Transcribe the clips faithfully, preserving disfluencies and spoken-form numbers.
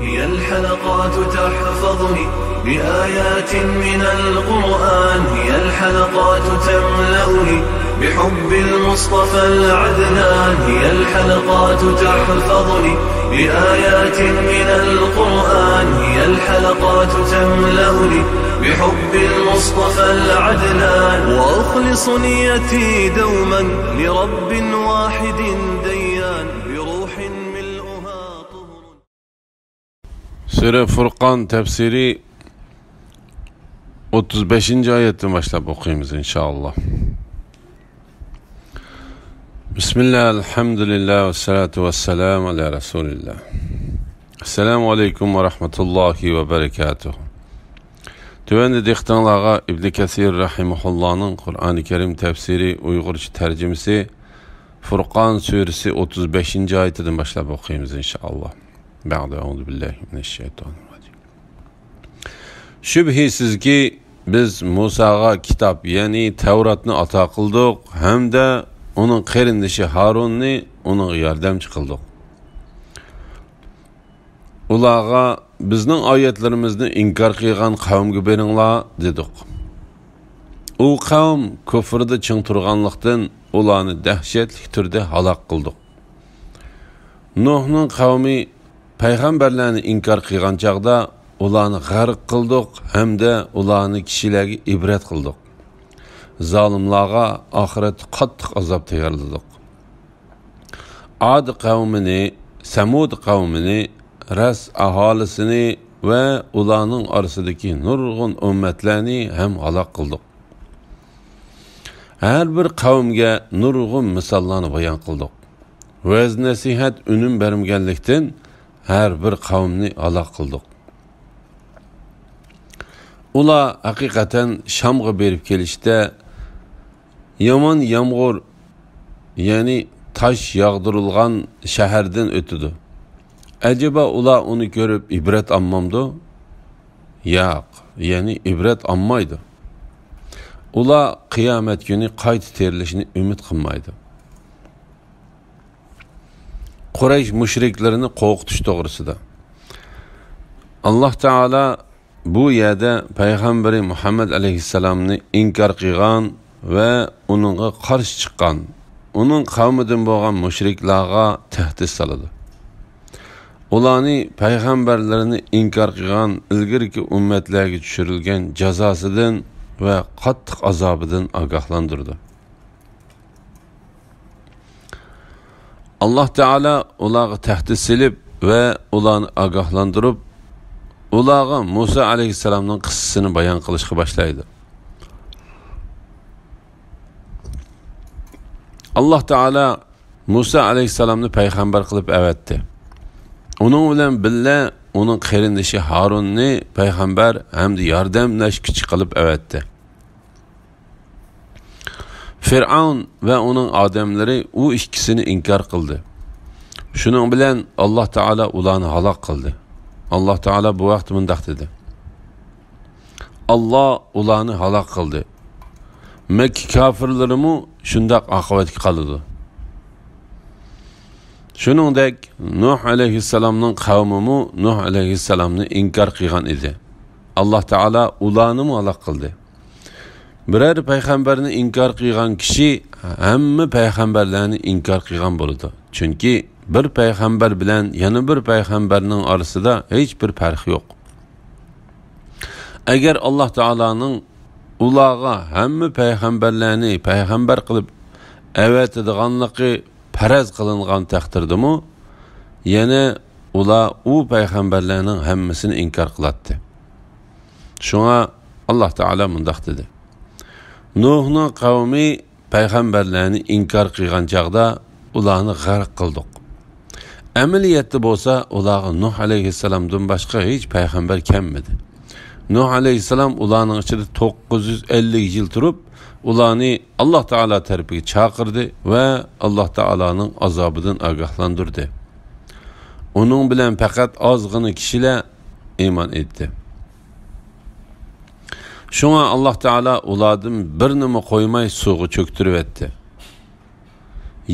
هي الحلقات تحفظني بآيات من القرآن، هي الحلقات تملأني بحب المصطفى العدنان، هي الحلقات تحفظني بآيات من القرآن، هي الحلقات تملأني بحب المصطفى العدنان، وأخلص نيتي دوما لرب واحد ديان، بروح ملؤها طهر. سۈرە فۇرقان تەپسىرى ئوتتۇز بەشىنچى ئايەتتىن باشلاپ ئوقۇيمىز، ئىنشائاللا. بىسمىللا، ئەلھەمدۇلىللا، ۋەسسالاتۇ ۋەسسالامۇ ئەلا رەسۇلىللا. ئەسسالامۇ ئەلەيكۇم ۋە رەھمەتۇللاھى ۋە بەرەكاتۇھ. تۆۋەندە دىققىتىڭلارغا ئىبنى كەسىر رەھىمەھۇللانىڭ قۇرئانى كەرىم تەپسىرى ئۇيغۇرچە تەرجىمىسى، فۇرقان سۈرىسى ئوتتۇز بەشىنچى ئايىتىدىن باشلاپ ئوقۇيمىز، ئىنشائاللا. بەئدە، ئەئۇزۇ بىللاھى مىنەششەيتانىر راجىم. شۈبھىسىزكى، بىز مۇساغا كىتاب، يەنى تەۋراتنى ئاتا قىلدۇق ھەمدە ئۇنىڭ قېرىندىشى ھارۇننى ئۇنىڭغا ياردەمچى قىلدۇق. ئۇلارغا، «بىزنىڭ ئايەتلىرىمىزنى ئىنكار قىلغان قەۋمگە بېرىڭلار» دېدۇق. ئۇ قەۋم كۇفرىدا چىڭ تۇرغانلىقتىن، ئۇلارنى دەھشەتلىك تۈردە ھالاك قىلدۇق. نۇھنىڭ قەۋمى پەيغەمبەرلەرنى ئىنكار قىلغان چاغدا، ئۇلارنى غەرق قىلدۇق ھەمدە ئۇلارنى كىشىلەرگە ئىبرەت قىلدۇق. زالىملارغا ئاخىرەتتە قاتتىق ئازاب تەييارلىدۇق. ئاد قەۋمىنى، سەمۇد قەۋمىنى، رەس ئاھالىسىنى ۋە ئۇلارنىڭ ئارىسىدىكى نۇرغۇن ئۈممەتلەرنى ھەم ھالاك قىلدۇق. ھەر بىر قەۋمگە نۇرغۇن مىساللارنى بايان قىلدۇق. ۋەز-نەسىھەت ئۈنۈم بەرمىگەنلىكتىن، ھەر بىر قەۋمنى ھالاك قىلدۇق. ئۇلار ھەقىقەتەن شامغا بېرىپ كېلىشتە، يامان يامغۇر، يەنى تاش ياغدۇرۇلغان شەھەردىن ئۆتىدۇ. ئەجەبا، ئۇلار ئۇنى كۆرۈپ ئىبرەت ئالمامدۇ؟ ياق، يەنى ئىبرەت ئالمايدۇ. ئۇلار قىيامەت كۈنى قايتا تىرىلىشنى ئۈمىد قىلمايدۇ. قۇرەيش مۇشرىكلىرىنى قورقۇتۇش توغرىسىدا. ئاللاھ تائالا بۇ يەردە پەيغەمبىرى مۇھەممەد ئەلەيھىسسالامنى ئىنكار قىلغان ۋە ئۇنىڭغا قارشى چىققان، ئۇنىڭ قەۋمىدىن بولغان مۇشرىكلارغا تەھدىت سالىدۇ. ئۇلارنى پەيغەمبەرلىرىنى ئىنكار قىلغان ئىلگىرىكى ئۈممەتلەرگە چۈشۈرۈلگەن جازاسىدىن ۋە قاتتىق ئازابىدىن ئاگاھلاندۇرىدۇ. ئاللاھ تائالا ئۇلارغا تەھدىت سېلىپ ۋە ئۇلارنى ئاگاھلاندۇرۇپ، ئۇلارغا مۇسا ئەلەيھىسسالامنىڭ قىسسىسىنى بايان قىلىشقا باشلايدۇ. ئاللاھ تائالا مۇسا ئەلەيھىسسالامنى پەيغەمبەر قىلىپ ئەۋەتتى. ئۇنىڭ بىلەن بىللە ئۇنىڭ قېرىندىشى ھارۇننى پەيغەمبەر ھەمدە ياردەملەشكۈچى قىلىپ ئەۋەتتى. فىرئەۋن ۋە ئۇنىڭ ئادەملىرى ئۇ ئىككىسىنى ئىنكار قىلدى. شۇنىڭ بىلەن ئاللاھ تائالا ئۇلارنى ھالاك قىلدى. ئاللاھ تائالا بۇ ھەقتە مۇنداق دېدى: «ئاللاھ ئۇلارنى ھالاك قىلدى. مەككە كاپىرلىرىمۇ شۇنداق ئاقىۋەتكە قالىدۇ.» شۇنىڭدەك نۇھ ئەلەيھىسسالامنىڭ قەۋمىمۇ نۇھ ئەلەيھىسسالامنى ئىنكار قىلغان ئىدى. ئاللاھ تائالا ئۇلارنىمۇ ھالاك قىلدى. بىرەر پەيغەمبەرنى ئىنكار قىلغان كىشى ھەممە پەيغەمبەرلەرنى ئىنكار قىلغان بولىدۇ. چۈنكى بىر پەيغەمبەر بىلەن يەنە بىر پەيغەمبەرنىڭ ئارىسىدا ھېچ بىر پەرق يوق. ئەگەر ئاللاھ تائالانىڭ ئۇلارغا ھەممە پەيغەمبەرلەرنى پەيغەمبەر قىلىپ ئەۋەتىدىغانلىقى پەرەز قىلىنغان تەقدىردىمۇ، يەنە ئۇلار ئۇ پەيغەمبەرلەرنىڭ ھەممىسىنى ئىنكار قىلاتتى. شۇڭا ئاللاھ تائالا مۇنداق دېدى: نۇھنىڭ قەۋمى پەيغەمبەرلەرنى ئىنكار قىلغان چاغدا ئۇلارنى غەرق قىلدۇق. ئەمەلىيەتتە بولسا ئۇلارغا نۇھ ئەلەيھىسسالامدىن باشقا ھېچ پەيغەمبەر كەلمىدى. نۇھ ئەلەيھىسسالام ئۇلارنىڭ ئىچىدە توققۇز يۈز ئەللىك يىل تۇرۇپ، ئۇلارنى ئاللاھ تائالا تەرىپىگە چاقىردى ۋە ئاللاھ تائالانىڭ ئازابىدىن ئاگاھلاندۇردى. ئۇنىڭ بىلەن پەقەت ئازغىنە كىشىلەر ئىمان ئېيتتى. شۇڭا ئاللاھ تائالا ئۇلاردىن بىرنىمۇ قويماي سۇغا چۆكتۈرۈۋەتتى.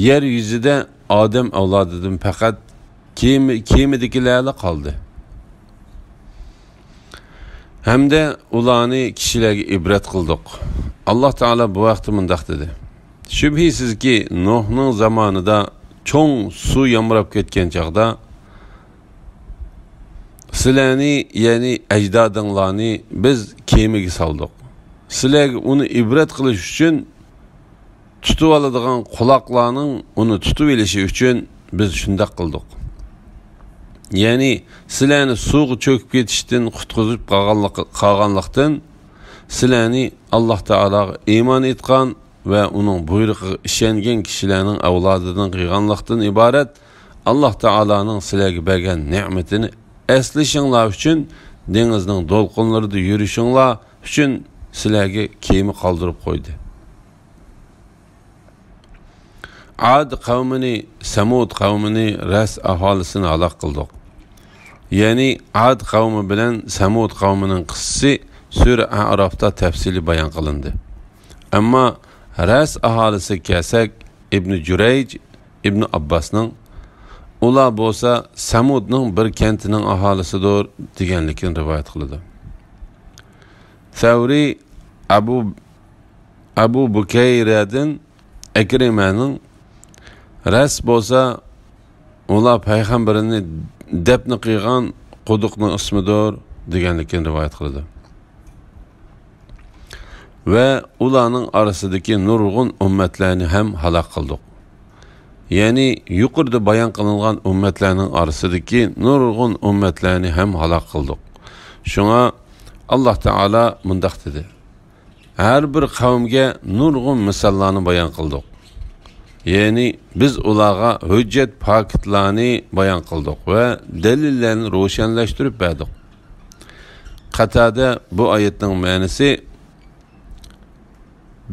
يەر يۈزىدە ئادەم ئەۋلادىدىن پەقەت كېمە، كېمىدىكىلەرلا قالدى. ھەمدە ئۇلارنى كىشىلەرگە ئىبرەت قىلدۇق. ئاللاھ تائالا بۇ ھەقتە مۇنداق دېدى: شۈبھىسىزكى، نۇھنىڭ زامانىدا چوڭ سۇ يامراپ كەتكەن چاغدا، سىلەرنى، يەنى ئەجدادىڭلارنى بىز كېمىگە سالدۇق. سىلەرگە ئۇنى ئىبرەت قىلىش ئۈچۈن، تۇتۇۋالىدىغان قۇلاقلارنىڭ ئۇنى تۇتۇۋېلىشى ئۈچۈن بىز شۇنداق قىلدۇق. يەنى سىلەرنى سۇغا چۆكۈپ كېتىشتىن قۇتقۇزۇپ قالغانلىق-، قالغانلىقتىن، سىلەرنى ئاللاھ تائالاغا ئىمان ئېيتقان ۋە ئۇنىڭ بۇيرۇقىغا ئىشەنگەن كىشىلەرنىڭ ئەۋلادىدىن قىلغانلىقتىن ئىبارەت ئاللاھ تائالانىڭ سىلەرگە بەرگەن نېمىتىنى ئەسلىشىڭلار ئۈچۈن، دېڭىزنىڭ دولقۇنلىرىدا يۈرۈشۈڭلار ئۈچۈن سىلەرگە كېمە قالدۇرۇپ قويدى. ئاد قەۋمىنى، سەمۇد قەۋمىنى، رەس ئاھالىسىنى ھالاك قىلدۇق. يەنى ئاد قەۋمى بىلەن سەمۇد قەۋمىنىڭ قىسسىسى سۈرە ئەئرافتا تەپسىلىي بايان قىلىندى. ئەمما رەس ئاھالىسىگە كەلسەك، ئىبنى جۇرەيج، ئىبنى ئابباسنىڭ، ئۇلار بولسا سەمۇدنىڭ بىر كەنتىنىڭ ئاھالىسىدۇر، دېگەنلىكىنى رىۋايەت قىلىدۇ. سەۋرى ئەبۇ، ئەبۇ بۇكەيرەدىن ئەكرىمەنىڭ، رەس بولسا ئۇلار پەيغەمبىرىنى دەپنە قىلغان قۇدۇقنىڭ ئىسمىدۇر، دېگەنلىكىنى رىۋايەت قىلىدۇ. ۋە ئۇلارنىڭ ئارىسىدىكى نۇرغۇن ئۈممەتلەرنى ھەم ھالاك قىلدۇق. يەنى يۇقىرىدا بايان قىلىنغان ئۈممەتلەرنىڭ ئارىسىدىكى نۇرغۇن ئۈممەتلەرنى ھەم ھالاك قىلدۇق. شۇڭا ئاللاھ تائالا مۇنداق دېدى: ھەر بىر قەۋمگە نۇرغۇن مىساللارنى بايان قىلدۇق. يەنى بىز ئۇلارغا ھۆججەت، پاكىتلارنى بايان قىلدۇق ۋە دەلىللەرنى روشەنلەشتۈرۈپ بەردۇق. قاتادە بۇ ئايەتنىڭ مەنىسى،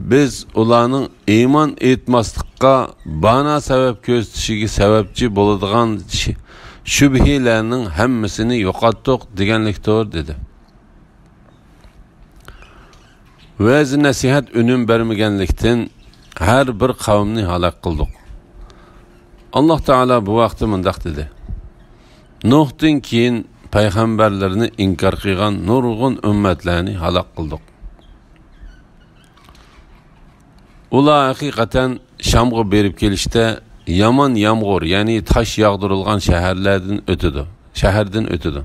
بىز ئۇلارنىڭ ئىمان ئېيتماسلىققا بانا سەۋەب كۆرسىتىشىگە سەۋەبچى بولىدىغان شى-، شۈبھىلەرنىڭ ھەممىسىنى يوقاتتۇق دېگەنلىكتۇر، دېدى. ۋەز-نەسىھەت ئۈنۈم بەرمىگەنلىكتىن، ھەر بىر قەۋمنى ھالاك قىلدۇق. ئاللاھ تائالا بۇ ھەقتە مۇنداق دېدى: نۇھتىن كېيىن پەيغەمبەرلىرىنى ئىنكار قىلغان نۇرغۇن ئۈممەتلەرنى ھالاك قىلدۇق. ئۇلار ھەقىقەتەن شامغا بېرىپ كېلىشتە يامان يامغۇر، يەنى تاش ياغدۇرۇلغان شەھەرلەردىن ئۆتىدۇ، شەھەردىن ئۆتىدۇ.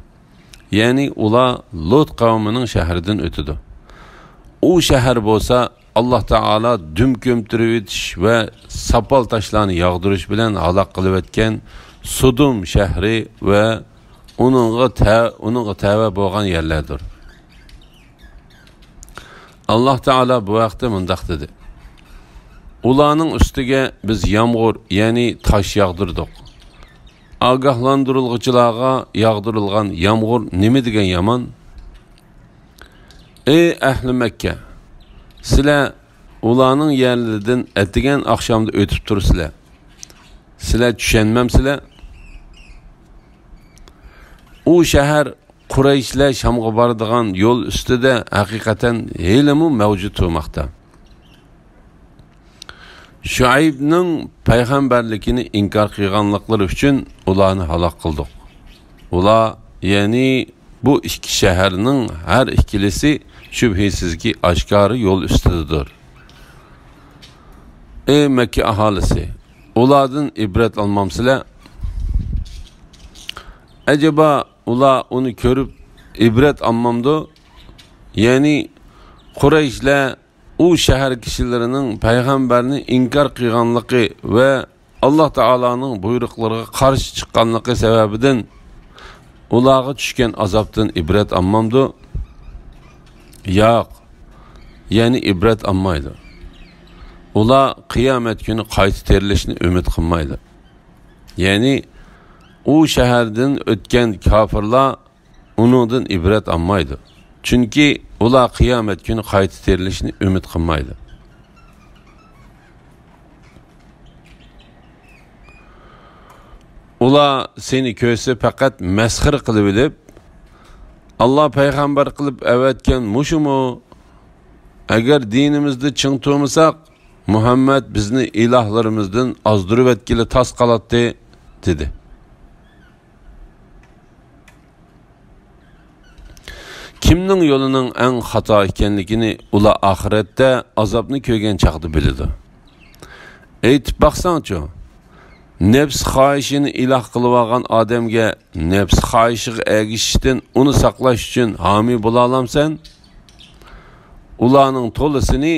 يەنى ئۇلار لۇت قەۋمىنىڭ شەھىرىدىن ئۆتىدۇ. ئۇ شەھەر بولسا ئاللاھ تائالا دۈم كۆمتۈرۈۋېتىش ۋە ساپال تاشلارنى ياغدۇرۇش بىلەن ھالاك قىلىۋەتكەن سۇدۇم شەھىرى ۋە ئۇنىڭغا تە-، ئۇنىڭغا تەۋە بولغان يەرلەردۇر. ئاللاھ تائالا بۇ ھەقتە مۇنداق دېدى: ئۇلارنىڭ ئۈستىگە بىز يامغۇر، يەنى تاش ياغدۇردۇق. ئاگاھلاندۇرۇلغۇچىلارغا ياغدۇرۇلغان يامغۇر نېمە دېگەن يامان! ئەي ئەھلى مەككە! سىلەر ئۇلارنىڭ يەرلىرىدىن ئەتىگەن ئاخشامدا ئۆتۈپ تۇرىسىلەر. سىلەر چۈشەنمەمسىلەر؟ ئۇ شەھەر قۇرەيشلەر شامغا بارىدىغان يول ئۈستىدە ھەقىقەتەن ھېلىمۇ مەۋجۇت تۇرماقتا. شۇئەيبنىڭ پەيغەمبەرلىكىنى ئىنكار قىلغانلىقلىرى ئۈچۈن ئۇلارنى ھالاك قىلدۇق. ئۇلار، يەنى بۇ ئىككى شەھەرنىڭ ھەر ئىككىلىسى شۈبھىسىزكى ئاشكارا يول ئۈستىدىدۇر. ئەي مەككە ئاھالىسى! ئۇلاردىن ئىبرەت ئالمامسىلەر؟ ئەجەبا ئۇلار ئۇنى كۆرۈپ ئىبرەت ئالمامدۇ؟ يەنى قۇرەيشلەر ئۇ شەھەر كىشىلىرىنىڭ پەيغەمبەرنى ئىنكار قىلغانلىقى ۋە ئاللاھ تائالانىڭ بۇيرۇقلىرىغا قارشى چىققانلىقى سەۋەبىدىن ئۇلارغا چۈشكەن ئازابتىن ئىبرەت ئالمامدۇ؟ ياق، يەنى ئىبرەت ئالمايدۇ. ئۇلار قىيامەت كۈنى قايتا تىرىلىشنى ئۈمىد قىلمايدۇ. يەنى ئۇ شەھەردىن ئۆتكەن كاپىرلار ئۇنىڭدىن ئىبرەت ئالمايدۇ. چۈنكى ئۇلار قىيامەت كۈنى قايتا تىرىلىشنى ئۈمىد قىلمايدۇ. ئۇلار سېنى كۆرسە پەقەت مەسخىرە قىلىۋېلىپ، ئاللاھ پەيغەمبەر قىلىپ ئەۋەتكەن مۇشۇمۇ؟ ئەگەر دىنىمىزدا چىڭ تۇرمىساق، مۇھەممەد بىزنى ئىلاھلىرىمىزدىن ئازدۇرۇۋەتكىلى تاس قالاتتى، دېدى. كىمنىڭ يولىنىڭ ئەڭ خاتا ئىكەنلىكىنى ئۇلار ئاخىرەتتە ئازابنى كۆرگەن چاغدا بىلىدۇ. ئېيتىپ باقساڭچۇ، نەپس خاھىشىنى ئىلاھ قىلىۋالغان ئادەمگە نەپس خاھىشىغا ئەگىشىشتىن ئۇنى ساقلاش ئۈچۈن ھامىي بولالامسەن؟ ئۇلارنىڭ تولىسىنى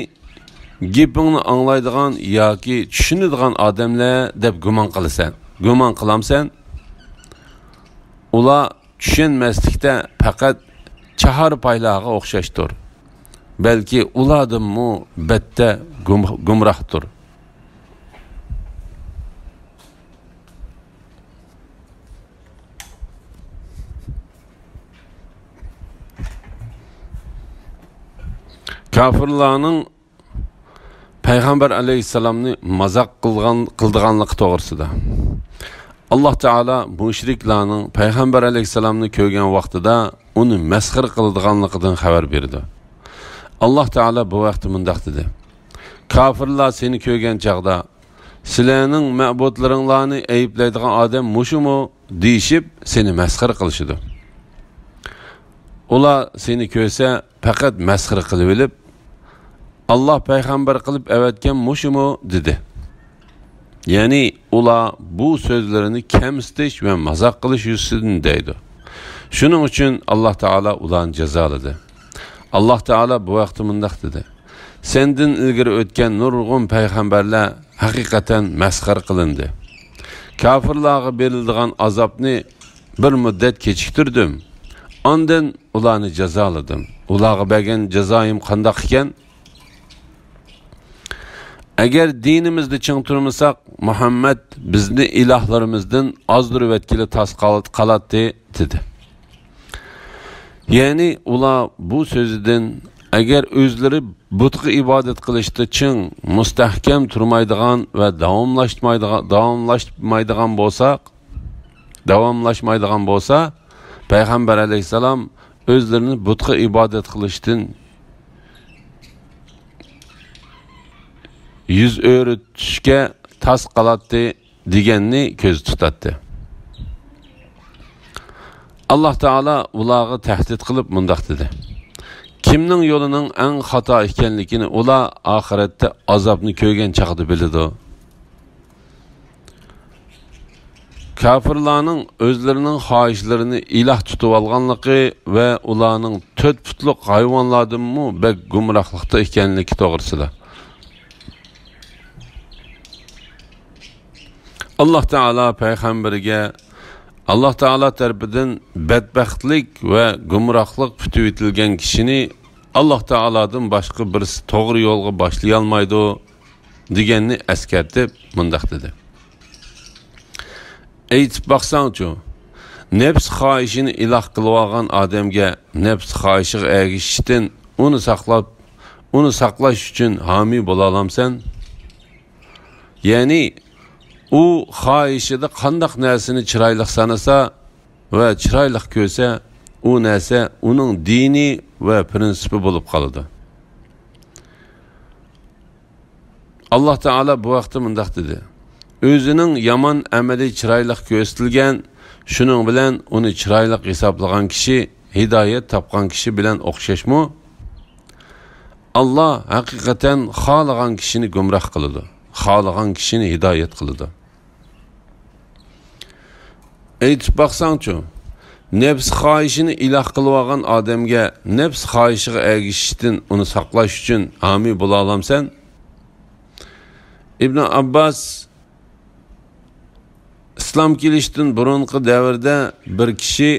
گېپىڭنى ئاڭلايدىغان ياكى چۈشىنىدىغان ئادەملەر دەپ گۇمان قىلىسەن، گۇمان قىلامسەن؟ ئۇلار چۈشەنمەسلىكتە پەقەت چاھار پايلارغا ئوخشاشتۇر. بەلكى ئۇلاردىنمۇ بەتتە گۇم-، گۇمراھتۇر. كاپىرلارنىڭ پەيغەمبەر ئەلەيھىسسالامنى مازاق قىلغان، قىلىدىغانلىقى توغرىسىدا. ئاللاھ تائالا مۇشرىكلارنىڭ پەيغەمبەر ئەلەيھىسسالامنى كۆرگەن ۋاقتىدا ئۇنى مەسخىرە قىلىدىغانلىقىدىن خەۋەر بېرىدۇ. ئاللاھ تائالا بۇ ھەقتە مۇنداق دېدى: كاپىرلار سېنى كۆرگەن چاغدا، سىلەرنىڭ مەبۇدلىرىڭلارنى ئەيىبلەيدىغان ئادەم مۇشۇمۇ؟ دېيىشىپ، سېنى مەسخىرە قىلىشىدۇ. ئۇلار سېنى كۆرسە، پەقەت مەسخىرە قىلىۋېلىپ، ئاللاھ پەيغەمبەر قىلىپ ئەۋەتكەن مۇشۇمۇ؟ دېدى. يەنى ئۇلار بۇ سۆزلىرىنى كەمسىتىش ۋە مازاق قىلىش يۈزىسىدىن دەيدۇ. شۇنىڭ ئۈچۈن ئاللاھ تائالا ئۇلارنى جازالىدى. ئاللاھ تائالا بۇ ھەقتە مۇنداق دېدى: سەندىن ئىلگىرى ئۆتكەن نۇرغۇن پەيغەمبەرلەر ھەقىقەتەن مەسخىرە قىلىندى. كاپىرلارغا بېرىلىدىغان ئازابنى بىر مۇددەت كېچىكتۈردۈم. ئاندىن ئۇلارنى جازالىدىم. ئۇلارغا بەرگەن جازايىم قانداق ئىكەن؟ ئەگەر دىنىمىزدە چىڭ تۇرمىساق، مۇھەممەد بىزنى ئىلاھلىرىمىزدىن ئازدۇرۇۋەتكىلى تاس قال-، قالاتتى، دېدى. يەنى ئۇلار بۇ سۆزىدىن، ئەگەر ئۆزلىرى بۇتقا ئىبادەت قىلىشتا چىڭ، مۇستەھكەم تۇرمايدىغان ۋە داۋاملاشمايدىغان، داۋاملاشمايدىغان بولساق، داۋاملاشمايدىغان بولسا، پەيغەمبەر ئەلەيھىسسالام ئۆزلىرىنى بۇتقا ئىبادەت قىلىشتىن يۈز ئۆرۈتۈشكە تاس قالاتتى، دېگەننى كۆزدە تۇتاتتى. ئاللاھ تائالا ئۇلارغا تەھدىت قىلىپ مۇنداق دېدى: كىمنىڭ يولىنىڭ ئەڭ خاتا ئىكەنلىكىنى ئۇلار ئاخىرەتتە ئازابنى كۆرگەن چاغدا بىلىدۇ. كاپىرلارنىڭ ئۆزلىرىنىڭ خاھىشلىرىنى ئىلاھ تۇتۇۋالغانلىقى ۋە ئۇلارنىڭ تۆت پۇتلۇق ھايۋانلاردىنمۇ بەك گۇمراھلىقتا ئىكەنلىكى توغرىسىدا. ئاللاھ تائالا پەيغەمبىرىگە، ئاللاھ تائالا تەرىپىدىن بەتبەختلىك ۋە گۇمراھلىق پۈتۈۋېتىلگەن كىشىنى ئاللاھ تائالادىن باشقا بىرسى توغرا يولغا باشلىيالمايدۇ، دېگەننى ئەسكەرتىپ مۇنداق دېدى: ئېيتىپ باقساڭچۇ، نەپس خاھىشىنى ئىلاھ قىلىۋالغان ئادەمگە نەپس خاھىشىغا ئەگىشىشتىن ئۇنى ساقلاپ، ئۇنى ساقلاش ئۈچۈن ھامىي بولالامسەن؟ يەنى ئۇ خاھىشىدا قانداق نەرسىنى چىرايلىق سانىسا ۋە چىرايلىق كۆرسە، ئۇ نەرسە ئۇنىڭ دىنى ۋە پىرىنسىپى بولۇپ قالىدۇ. ئاللاھ تائالا بۇ ھەقتە مۇنداق دېدى: ئۆزىنىڭ يامان ئەمىلى چىرايلىق كۆرسىتىلگەن، شۇنىڭ بىلەن ئۇنى چىرايلىق ھېسابلىغان كىشى ھىدايەت تاپقان كىشى بىلەن ئوخشاشمۇ؟ ئاللاھ ھەقىقەتەن خالىغان كىشىنى گۇمراھ قىلىدۇ، خالىغان كىشىنى ھىدايەت قىلىدۇ. ئېيتىپ باقساڭچۇ، نەپس خاھىشىنى ئىلاھ قىلىۋالغان ئادەمگە نەپس خاھىشىغا ئەگىشىشتىن ئۇنى ساقلاش ئۈچۈن ھامىي بولالامسەن؟ ئىبن ئابباس: ئىسلام كېلىشتىن بۇرۇنقى دەۋردە بىر كىشى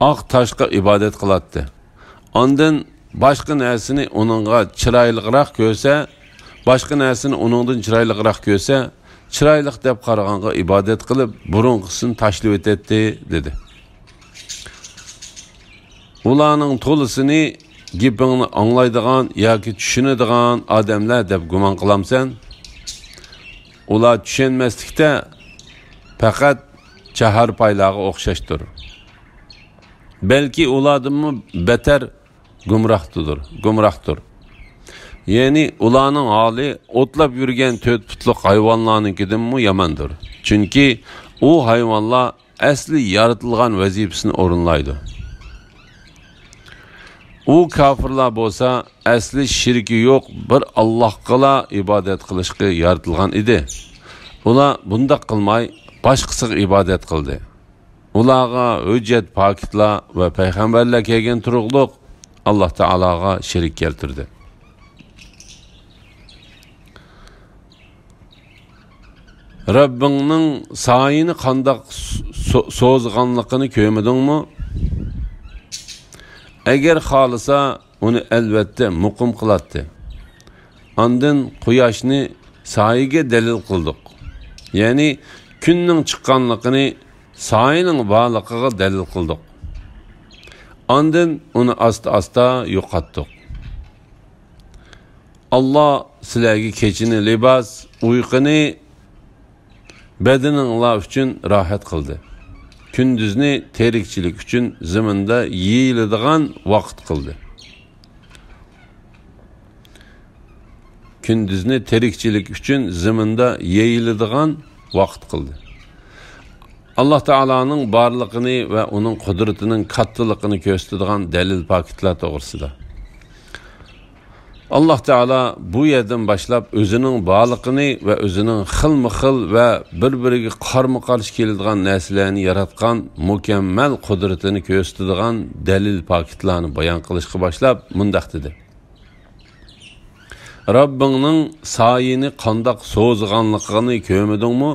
ئاق تاشقا ئىبادەت قىلاتتى. ئاندىن باشقا نەرسىنى ئۇنىڭغا چىرايلىقراق كۆرسە، باشقا نەرسىنى ئۇنىڭدىن چىرايلىقراق كۆرسە، چىرايلىق دەپ قارىغانغا ئىبادەت قىلىپ، بۇرۇنقىسىنى تاشلىۋېتەتتى، دېدى. ئۇلارنىڭ تولىسىنى گېپىڭنى ئاڭلايدىغان ياكى چۈشىنىدىغان ئادەملەر دەپ گۇمان قىلامسەن؟ ئۇلار چۈشەنمەسلىكتە پەقەت چاھار پايلارغا ئوخشاشتۇر. بەلكى ئۇلاردىنمۇ بەتەر گۇمراھتۇدۇر، گۇمراھتۇر. يەنى ئۇلارنىڭ ھالى ئوتلاپ يۈرگەن تۆت پۇتلۇق ھايۋانلارنىڭكىدىنمۇ ياماندۇر. چۈنكى ئۇ ھايۋانلار ئەسلى يارىتىلغان ۋەزىپىسىنى ئورۇنلايدۇ. ئۇ كاپىرلار بولسا ئەسلى شېرىكى يوق بىر ئاللاھقىلا ئىبادەت قىلىشقا يارىتىلغان ئىدى. ئۇلار بۇنداق قىلماي، باشقىسىغا ئىبادەت قىلدى. ئۇلارغا ھۆججەت، پاكىتلار ۋە پەيغەمبەرلەر كەلگەن تۇرۇقلۇق ئاللاھ تائالاغا شېرىك كەلتۈردى. رەببىڭنىڭ سايىنى قانداق سو-، سوزغانلىقىنى كۆرمىدىڭمۇ؟ ئەگەر خالىسا، ئۇنى ئەلۋەتتە مۇقىم قىلاتتى. ئاندىن قۇياشنى سايىگە دەلىل قىلدۇق. يەنى كۈننىڭ چىققانلىقىنى سايىنىڭ بارلىقىغا دەلىل قىلدۇق. ئاندىن ئۇنى ئاستا-ئاستا يوقاتتۇق. ئاللاھ سىلەرگە كېچىنى لىباس، ئۇيقۇنى بەدىنىڭلار ئۈچۈن راھەت قىلدى. كۈندۈزنى تىرىكچىلىك ئۈچۈن زېمىندا يېيىلىدىغان ۋاقىت قىلدى. كۈندۈزنى تىرىكچىلىك ئۈچۈن زېمىندا يېيىلىدىغان ۋاقىت قىلدى. ئاللاھ تائالانىڭ بارلىقىنى ۋە ئۇنىڭ قۇدرىتىنىڭ كاتتىلىقىنى كۆرسىتىدىغان دەلىل پاكىتلار توغرىسىدا. ئاللاھ تائالا بۇ يەردىن باشلاپ ئۆزىنىڭ بارلىقىنى ۋە ئۆزىنىڭ خىلمۇ خىل ۋە بىر-بىرىگە قارمۇ قارشى كېلىدىغان نەرسىلەرنى ياراتقان مۇكەممەل قۇدرىتىنى كۆرسىتىدىغان دەلىل پاكىتلارنى بايان قىلىشقا باشلاپ مۇنداق دېدى: رەببىڭنىڭ سايىنى قانداق سوزغانلىقىنى كۆرمىدىڭمۇ؟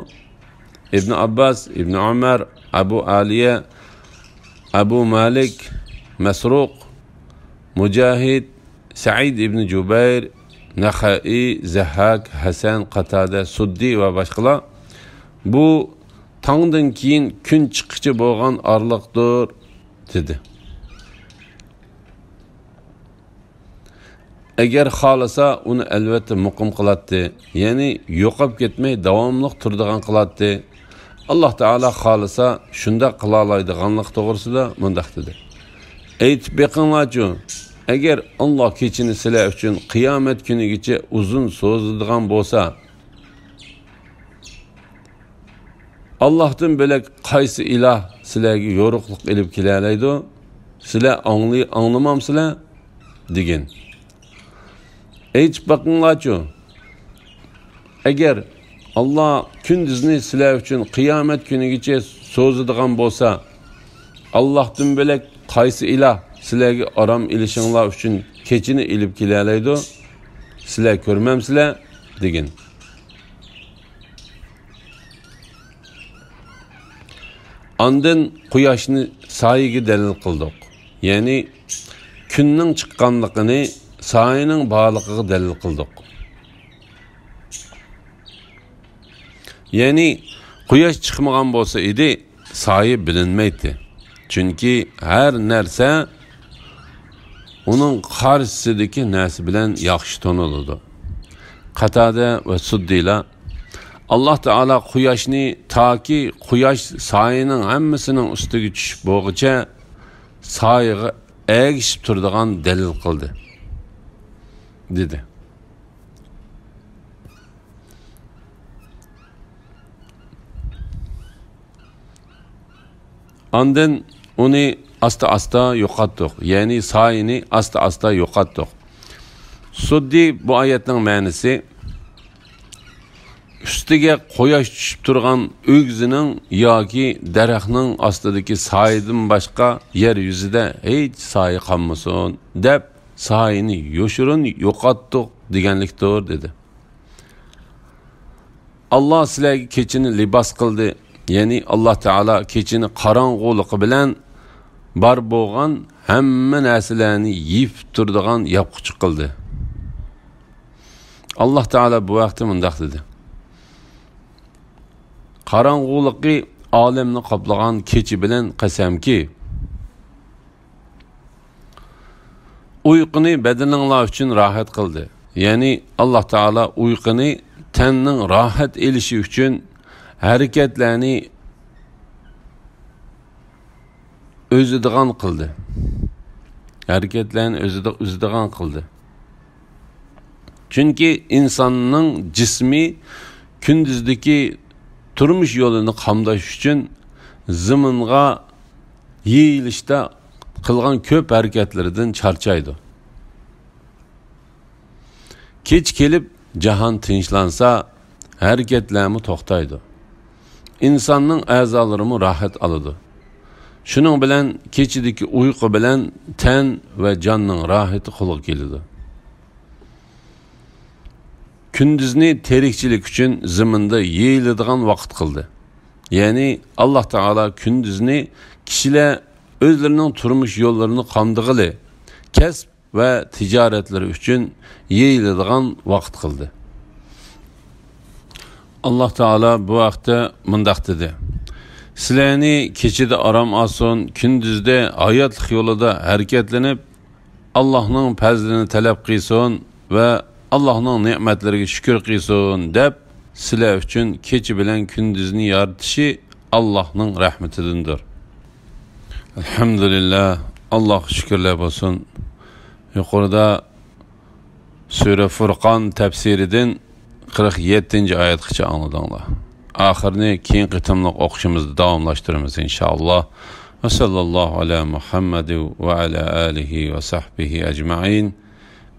ئىبن ئابباس، ئىبن ئۆمەر، ئەبۇ ئالىيە، ئەبۇ مالىك، مەسرۇق، مۇجاھىد، سەئىد ئىبن جۇبەير، نەخەئى، زەھھاك، ھەسەن، قاتادە، سۇددى ۋە باشقىلار بۇ تاڭدىن كېيىن كۈن چىققىچە بولغان ئارىلىقتۇر، دېدى. ئەگەر خالىسا، ئۇنى ئەلۋەتتە مۇقىم قىلاتتى، يەنى يوقاپ كەتمەي داۋاملىق تۇرىدىغان قىلاتتى. ئاللاھ تائالا خالىسا، شۇنداق قىلالايدىغانلىق توغرىسىدا مۇنداق دېدى: ئېيتىپ بېقىڭلارچۇ، ئەگەر ئاللاھ كېچىنى سىلەر ئۈچۈن قىيامەت كۈنىگىچە ئۇزۇن سوزىدىغان بولسا، ئاللاھتىن بۆلەك قايسى ئىلاھ سىلەرگە يورۇقلۇق ئېلىپ كېلەلەيدۇ؟ سىلەر ئاڭلىي-، ئاڭلىمامسىلەر؟ دېگىن. ئېيتىپ باقىڭلارچۇ، ئەگەر ئاللاھ كۈندۈزنى سىلەر ئۈچۈن قىيامەت كۈنىگىچە سوزىدىغان بولسا، ئاللاھتىن بۆلەك قايسى ئىلاھ سىلەرگە ئارام ئېلىشىڭلار ئۈچۈن كېچىنى ئېلىپ كېلەلەيدۇ؟ سىلەر كۆرمەمسىلەر؟ دېگىن. ئاندىن قۇياشنى سايىگە دەلىل قىلدۇق. يەنى كۈننىڭ چىققانلىقىنى سايىنىڭ بارلىقىغا دەلىل قىلدۇق. يەنى قۇياش چىقمىغان بولسا ئىدى، سايە بىلىنمەيتتى. چۈنكى ھەر نەرسە ئۇنىڭ قارشىسىدىكى نەرسە بىلەن ياخشى تونۇلىدۇ. قاتادە ۋە سۇددىلار، ئاللاھ تائالا قۇياشنى تاكى قۇياش سايىنىڭ ھەممىسىنىڭ ئۈستىگە چۈشۈپ بولغۇچە سايىغا ئەگىشىپ تۇرىدىغان دەلىل قىلدى، دېدى. ئاندىن ئۇنى ئاستا-ئاستا يوقاتتۇق، يەنى سايىنى ئاستا-ئاستا يوقاتتۇق. سۇددى بۇ ئايەتنىڭ مەنىسى، ئۈستىگە قۇياش چۈشۈپ تۇرغان ئۆگزىنىڭ ياكى دەرەخنىڭ ئاستىدىكى سايىدىن باشقا يەر يۈزىدە ھېچ سايە قالمىسۇن، دەپ سايىنى يوشۇرۇن يوقاتتۇق دېگەنلىكتۇر، دېدى. ئاللاھ سىلەرگە كېچىنى لىباس قىلدى، يەنى ئاللاھ تائالا كېچىنى قاراڭغۇلۇقى بىلەن بار بولغان ھەممە نەرسىلەرنى يېپىپ تۇرىدىغان ياپقۇچى قىلدى. ئاللاھ تائالا بۇ ھەقتە مۇنداق دېدى: قاراڭغۇلۇقى ئالەمنى قاپلىغان كېچە بىلەن قەسەمكى، ئۇيقۇنى بەدىنىڭلار ئۈچۈن راھەت قىلدى. يەنى ئاللاھ تائالا ئۇيقۇنى تەننىڭ راھەت ئېلىشى ئۈچۈن ھەرىكەتلەرنى ئۈزىدىغان قىلدى. ھەرىكەتلەرنى ئۈزىدىغان قىلدى. چۈنكى ئىنساننىڭ جىسمى كۈندۈزدىكى تۇرمۇش يولىنى قامداش ئۈچۈن زېمىنغا يېيىلىشتا قىلغان كۆپ ھەرىكەتلىرىدىن چارچايدۇ. كېچە كېلىپ، جاھان تىنچلانسا، ھەرىكەتلەرمۇ توختايدۇ. ئىنساننىڭ ئەزالىرىمۇ راھەت ئالىدۇ. شۇنىڭ بىلەن كېچىدىكى ئۇيقۇ بىلەن تەن ۋە جاننىڭ راھىتى قولغا كېلىدۇ. كۈندۈزنى تىرىكچىلىك ئۈچۈن زېمىندا يېيىلىدىغان ۋاقىت قىلدى. يەنى ئاللاھ تائالا كۈندۈزنى كىشىلەر ئۆزلىرىنىڭ تۇرمۇش يوللىرىنى قامدىغىلى، كەسىپ ۋە تىجارەتلىرى ئۈچۈن يېيىلىدىغان ۋاقىت قىلدى. ئاللاھ تائالا بۇ ھەقتە مۇنداق دېدى: سىلەرنى كېچىدە ئارام ئالسۇن، كۈندۈزدە ھاياتلىق يولىدا ھەرىكەتلىنىپ، ئاللاھنىڭ پەزلىنى تەلەپ قىلسۇن ۋە ئاللاھنىڭ نېمەتلىرىگە شۈكۈر قىلسۇن دەپ، سىلەر ئۈچۈن كېچە بىلەن كۈندۈزنى يارىتىشى ئاللاھنىڭ رەھمىتىدىندۇر. ئەلھەمدۇلىللاھ، ئاللاھقا شۈكۈرلەر بولسۇن. يۇقىرىدا سۈرە فۇرقان تەپسىرىدىن قىرىق يەتتىنچى ئايەتكىچە ئاڭلىدىڭلار. ئاخىرىنى كېيىنكى قېتىملىق ئوقۇشىمىزدا داۋاملاشتۇرىمىز، ئىنشائاللاھ. ۋە ساللاللاھۇ ئەلا مۇھەممەد ۋە ئەلا ئالىھى ۋە سەھبىھى ئەجمەئىن.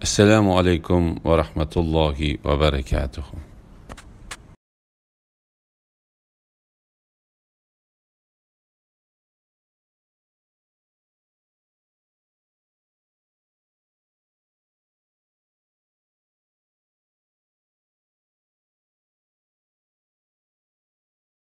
ئەسسالامۇ ئەلەيكۇم ۋە رەھمەتۇللاھى ۋە بەرەكاتۇھۇ.